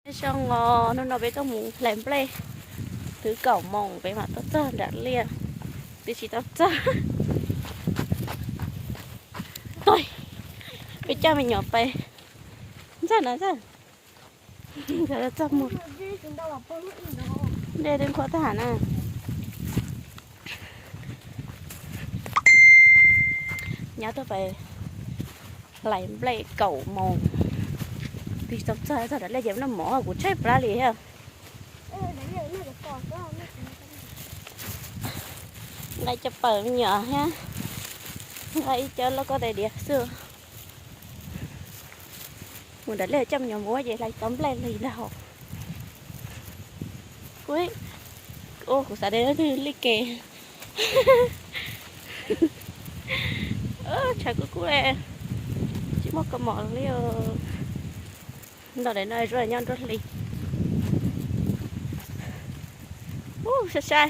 Nyob zoo os, hnub no peb tuaj mus hlais nplej, twb kaum moos peb mam tuaj txog nram liaj, twb tsis tau txog. Tuaj, peb coj me nyuam pais ntxaj na ntxaj, txog mus, dej twb nqhuab tag na. Nyab tuaj pais hlais nplej kaum moos, twb tsis tau txog, txog nram liaj ces noj mov kuv tshaib plab li thiab. Nqa cov pawg me nyuam thiab, nqa ib co lauj kaub tais diav xwb. Mus nram liaj coj me nyuam mus ces hlais tau nplej li ntag hos. Ua kuv xav tias twb li ke. Tshav kub kub li, tsis muaj kaus mom li. Nto daim no zuaj nyob nruab hli. Ub, sai sai,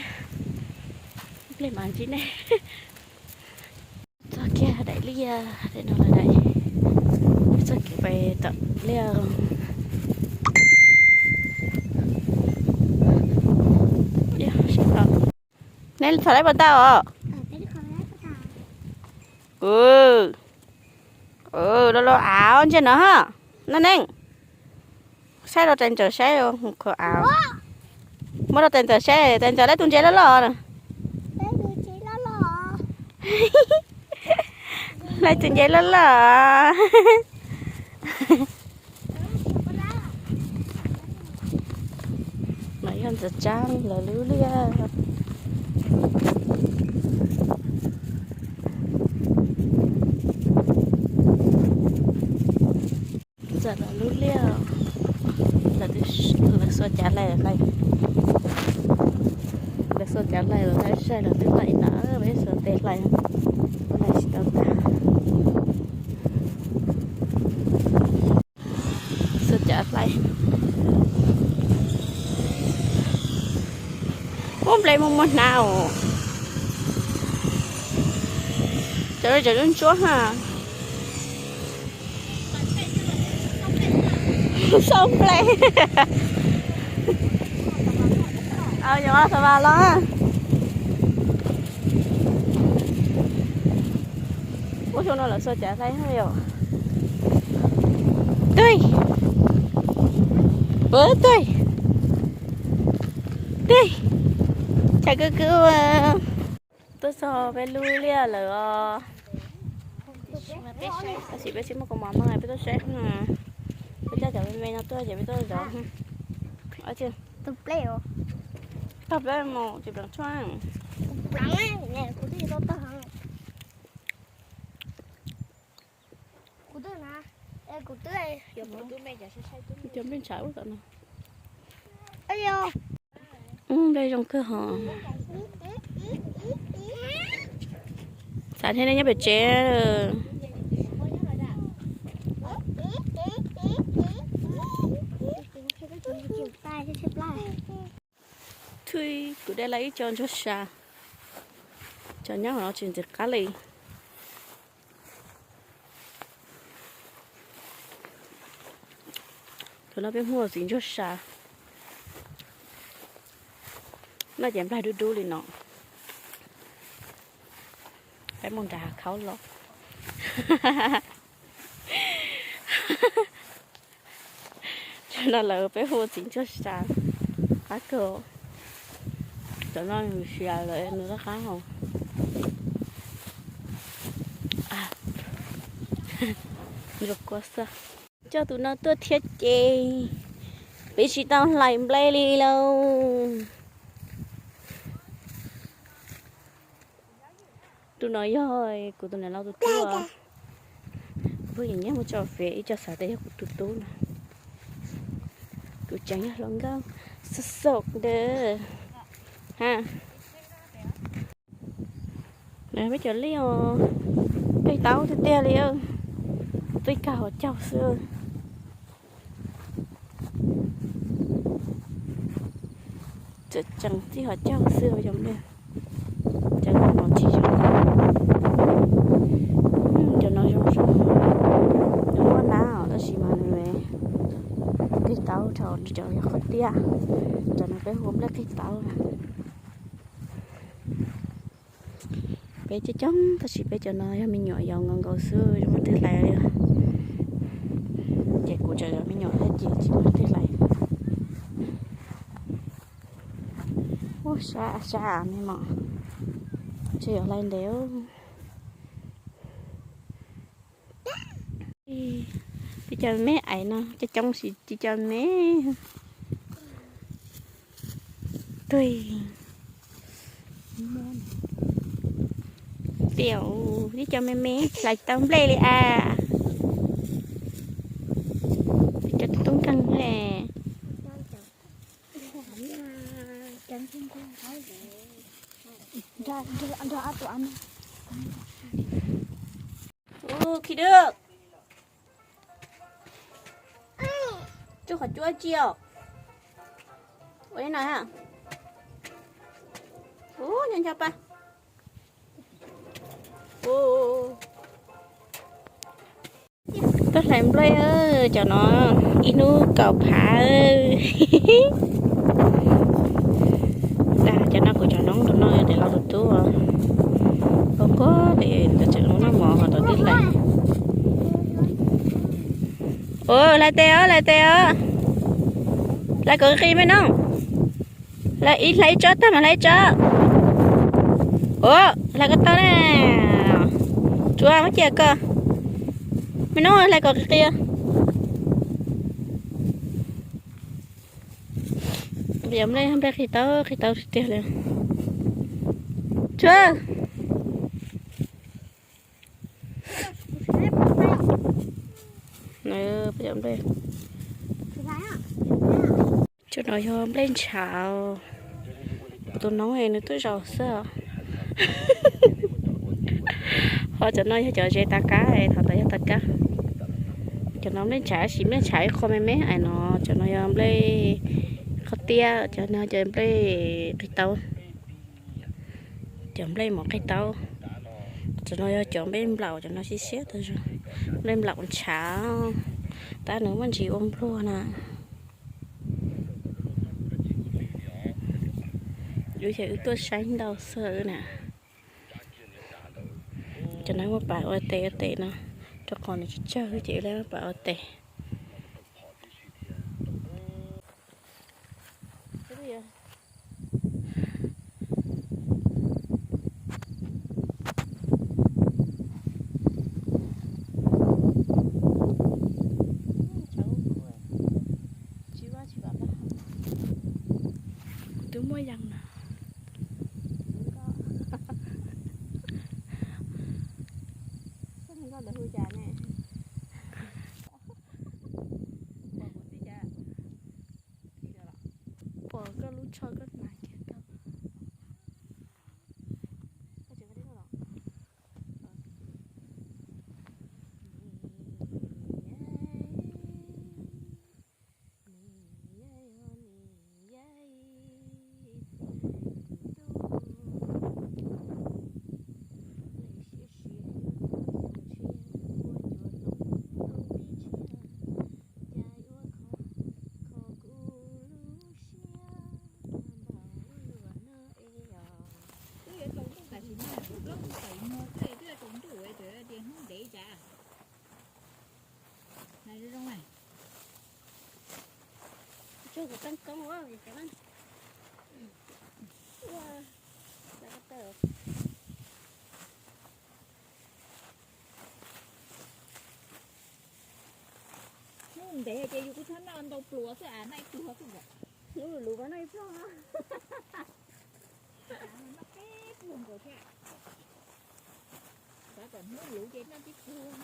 nplej mas ntsib nej. Txog kiag daim liaj, daim no lawm daim, txog kiag pais tom liaj. Neb txhom laib puas tau os? Loj loj av ntsej no ha. Noj neej, saib rau tais ntxawm saib, khuv av. Muab rau tais ntxawm saib, tais ntxawm laib tus ntses loj loj na. Laib tus ntses loj loj. No yog ntxawm Tsab lawv lub liaj. Ntxawm lawv lub liaj, lawv xuas cav hlais, hlais, lawv xuas cav hlais los hlais sai los twb hlais ib na, peb xuas tes hlais, hlais tsis tau tag. Xuas cav hlais. Ub, nplej muaj muaj hnab os. Cov no cov ntsuab ntsuab ha. Xauj nplej. Yog xav vas los. Ub, xyoo no lawv xuas cav hlais yom. Tuj, tuj, tuj, tshav kub kub. Tuaj txog peb lub liaj lawm os. Tab sis peb tsis muaj kaus mom no peb tuaj saib, peb coj cov me me no tuaj ces peb tuaj zov. Tag peb mus tsis pleev tshuaj. Cov nplej ntshav ub tom no. Nplej zoo kawg hos. Xav thiab nej nyob pem tsev. Thaum kuv de lawm ib co ntsuag sa, cov nyob hauv no tsis ntxim qab li. Thaum no peb muaj txiv ntsuag sa, noj ces nplaig dub dub li no. Peb mus nram hav khaub los. Cov no lawv peb hu ua txiv ntsuag sa, qab kawg. Cov no nws sia lawm nws rov qab hos. Ntsuag kua xwb. Coj tus no tuaj thiab ces peb tsis tau hlais nplej li lauj. Tus no yog kuv tus niam laus tus tub. Kuv pheej nyiam nyiam muab tso fiv ib co xav tias yog kuv tus tub no. Tus tseem yog hluas nkauj xov xom ntawd. Ha, peb cov liaj os, twb taub tiag tiag li, twb kag hauv caug xwb. Tseem txij hauv caug xwb os cov phooj ywg. Cov no tsis zoo. Cov no zoo zoo, nws muaj nab os tab sis mas nws twb taub. Thaum cov yog qhov tiaj, cov no peb hu ua nplej qhib taub na. Peb coob coob tab sis peb cov no yog me nyuam yaus nkaus nkaus xwb, tsis muaj leej twg hlais li. Ces kuv cov me nyuam thiab ces tsis muaj leej twg hlais. Ub, sab sab me mom, tsis yog hlais ntev. Tib co me me ais no coob coob, tsis tsis co me me. Tug, tiam, tib co me me hlais tsis tau nplej li as. Tib co tub nkeeg ne. Ub, khi dwb, tsuj qhov cua tsi os. Ua li no ha. Ub, nco nco pa. Ub, tuaj hlais nplej, cov no ib hnub kaum phav. Dag, cov no kuv cov noob rau no yog tias los tus tub, ua nquag li tus tseem los noj mov ho tau twb hlais. Ua, hlais tes os, hlais tes os. Hlais kom qis me noob. Hlais ib, hlais ib tsob tag mas hlais ib tsob. Ua, hlais kom tau na. Tsuav muab cia ko. Me noob hlais kom qis qis. Yog nplej, nplej qhib taub, qhib taub tiag tiag li. Tsuav. Cov no yog nplej ntshav, kuv tus noob nws twb zaum xwb. Ho cov no yog cov ze tas kab, thaum ntawd yog tas kab. Cov no nplej ntshav, tab sis nplej ntshav ib qho me me ais no, cov no yog nplej qhov tiaj, cov no cov nplej qhib taub. Cov nplej mov qhib taub. Cov no yog cov nplej nplaum, cov no siab siab tas zog. Nplej nplaum ntshav, tab nws muaj ntsis ua npluag na. Wb ces wb tuaj saib ntau xwb na. Cov no muaj pas ua tes ua tes no, rau qhov nws tsawg tsawg ces wb muaj pas ua tes. Kuv twb muaj yees na. Pom koj lub tsho koj hnav kiag tau. Twb yuav tsaus ntuj tam sim no kuv plaub hau tawm muag xwb twb yuav tsaus ntuj, hnub ntev cas. Hais zoo zoo na. Tsuag kuv teeb koob ua vim cov ua la ko taw. Hnub ntev ces yus kuj txhob noj ntau pluas xwb as, noj ib pluag xwb nkaus. Hnub luv mas noj ib pluag. Noj peb pluag nkaus thiab. Xav kom hnub luv ces noj tib pluag.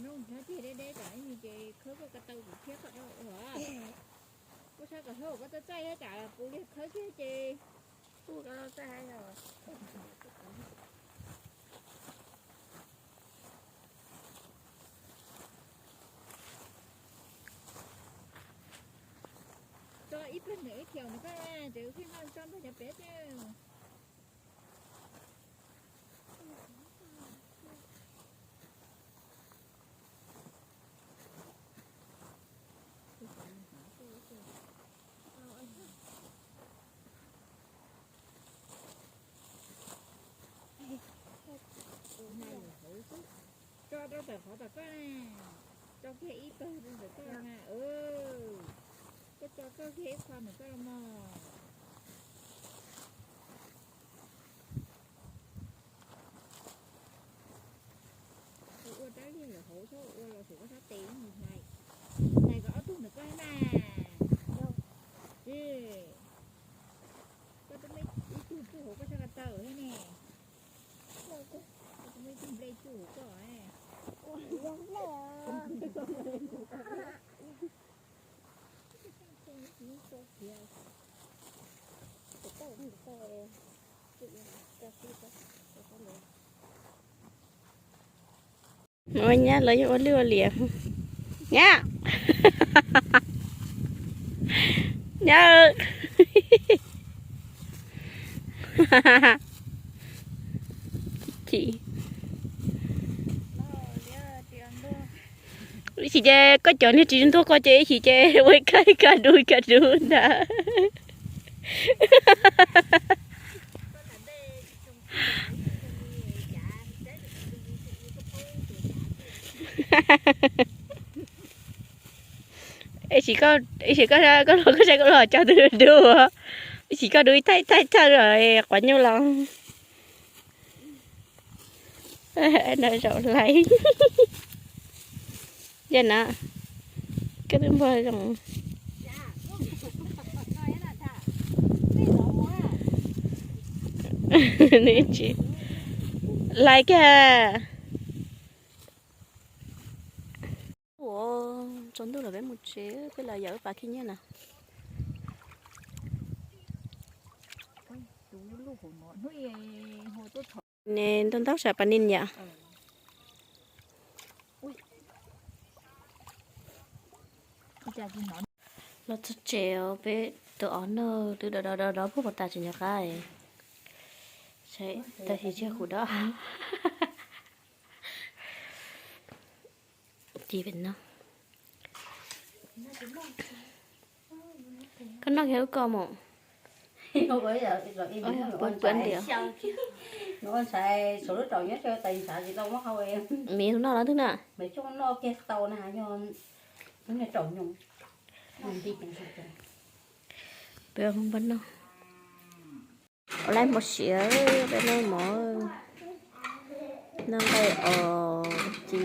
Mloog nrog tiag deb deb tam ib ntsis ces khawb koj ko taw kuv thiab koj ua. Kuv sab kom hlub koj txaij txaij thiab tsam puv li khawb kiag ces kuj ko txaij. Tso ib plag nws ib thiaus nws pab Ces wb pheej noj tso nrog cov pem ces. Tso rau ntawm qhov tom koj na, tso kiag ib tawg rau ntawm koj na. Koj tso koj kiag ib qho ntawm koj los mog. Ua rab liag lawm hauv txhob ua los sim koj sab tes mus hlais, hlais kom ob tug ntawm koj na. Koj twb muaj ib tug tsuj hauv koj sab ko taw thiab ne. Koj twb muaj ib tug nplej tsuj hauv koj. Ua nyab los yeej ua lwj ua liam. Nyab, nyab. Chim, ib chim ces koj cov niag tsis ntuag koj ces ib chim ces ua kaj kaj dub kaj dub ntag. Ib sim koj, ib sim koj, koj los koj saib koj los cog twg dub, ib sim koj dub ib thaj ib thaj thaj quav nyuj los. No zaum hlais. Yog na, koj twb npog zoo. Nws tsis hlais kiag. Ua, tsaus ntuj lawm peb mus tsev, peb los yawm pas khib nyiab na. Ne ntau ntau sam pas nin yom. Los txog tsev peb tus ob noj twb dov dov dov dov puag puas tas tseem nco qab. Tag kis tsiaj kuv dov. Ci pem no. Koj noj kiag wb ko mus. Puab ntiav. Miv noj los twg na. Peb npaj noj. Ua lawm mov siav, peb noj mov, noj nqaij os ci.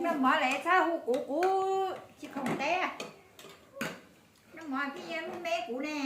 Noj mov lawm txhob hu kuv, kuv tsis khoom teb. Noj mov thiaj yog lub me kuv ne.